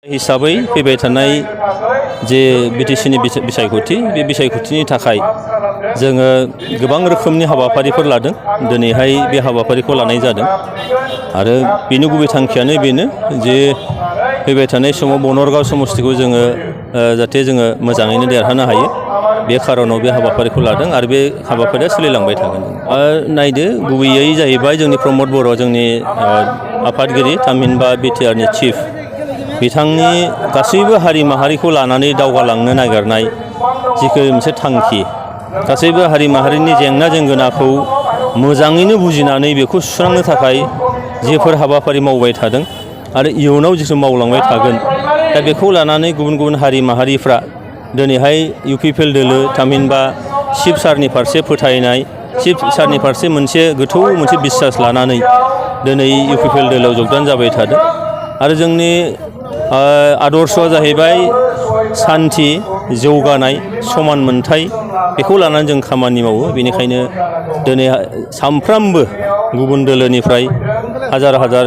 हिसाबै फैबाय थानाय जे बिटिसिनि बिसायख'थि बे बिसायख'थिनि थाखाय जोङो गोबां रोखोमनि हाबाफारिफोर लादों। दिनैहाय बे हाबाफारिखौ लानाय जादों आरो बेनि गुबै थांखियानो बेनो जे फैबाय थानाय समाव बनरगाव समस्तिखौ जोङो जाहाथे जोङो मोजाङैनो देरहानो हायो बे खार'नाव बे हाबाफारिखौ लादों आरो बे हाबाफारिया सोलिलांबाय थागोन। नायदो गुबैयै जाहैबाय जोंनि प्रमद बर' जोंनि आफादगिरि थामहिनबा बिटिआरनि चिफ बिथांनि गासैबो हारि माहारिखौ लानानै दावगालांनो नागिरनाय जिखो मोनसे थांखि गासैबो हारि माहारिनि जेंना जेंगोनाखौ मोजाङैनो बुजिनानै बेखौ सुस्रांनो थाखाय जेफोर हाबाफारि मावबाय थादों आरो इयुनाव जिथु मावलांबाय थागोन दा बेखौ लानानै गुबुन गुबुन हारि माहारिफ्रा दिनैहाय UPPL दोलो थामहिनबा चिफ सारनि फारसे फोथायनाय चिफ सारनि फारसे मोनसे गोथौ मोनसे बिसास लानानै दिनै UPPL दोलोआव जगदान जाबाय थादों आरो जोंनि आदर्शआ जाहैबाय सान्थि जौगानाय समान मोनथाय बेखौ लानानै जों खामानि मावो। बेनिखायनो दिनै सामफ्रामबो गुबुन दोलोनिफ्राय हाजार हाजार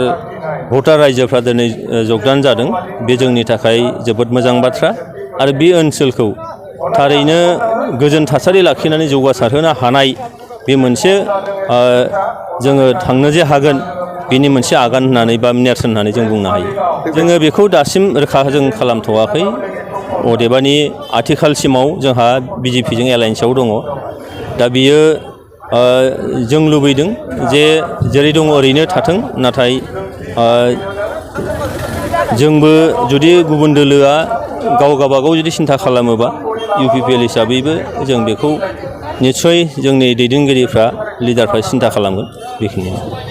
भटार रायजोफ्रा दिनै जगदान जादों। बे जोंनि थाखाय जोबोद मोजां बाथ्रा आरो बे ओनसोलखौ थारैनो गोजोन थासारि लाखिनानै जौगासारहोनो हानाय बे मोनसे जोङो थांनो जे हागोन बेनि मोनसे आगान होननानै बा नेरसोन होननानै जों बुंनो हायो। जोङो बेखौ दासिम रोखा जों खालामथ'वाखै अदेबानि आथिखालसिमाव जोंहा BJPजों एलायन्सआव दङ। दा बियो जों लुबैदों जे जेरै दङ ओरैनो थाथों नाथाय जोंबो जुदि गुबुन दोलोआ गावबागाव जुदि सिन्था खालामोबा UPPL हिसाबैबो जों बेखौ निस्सय जोंनि दैदेनगिरिफ्रा लिडारफ्रा सिन्था खालामगोन बेखिनियानो।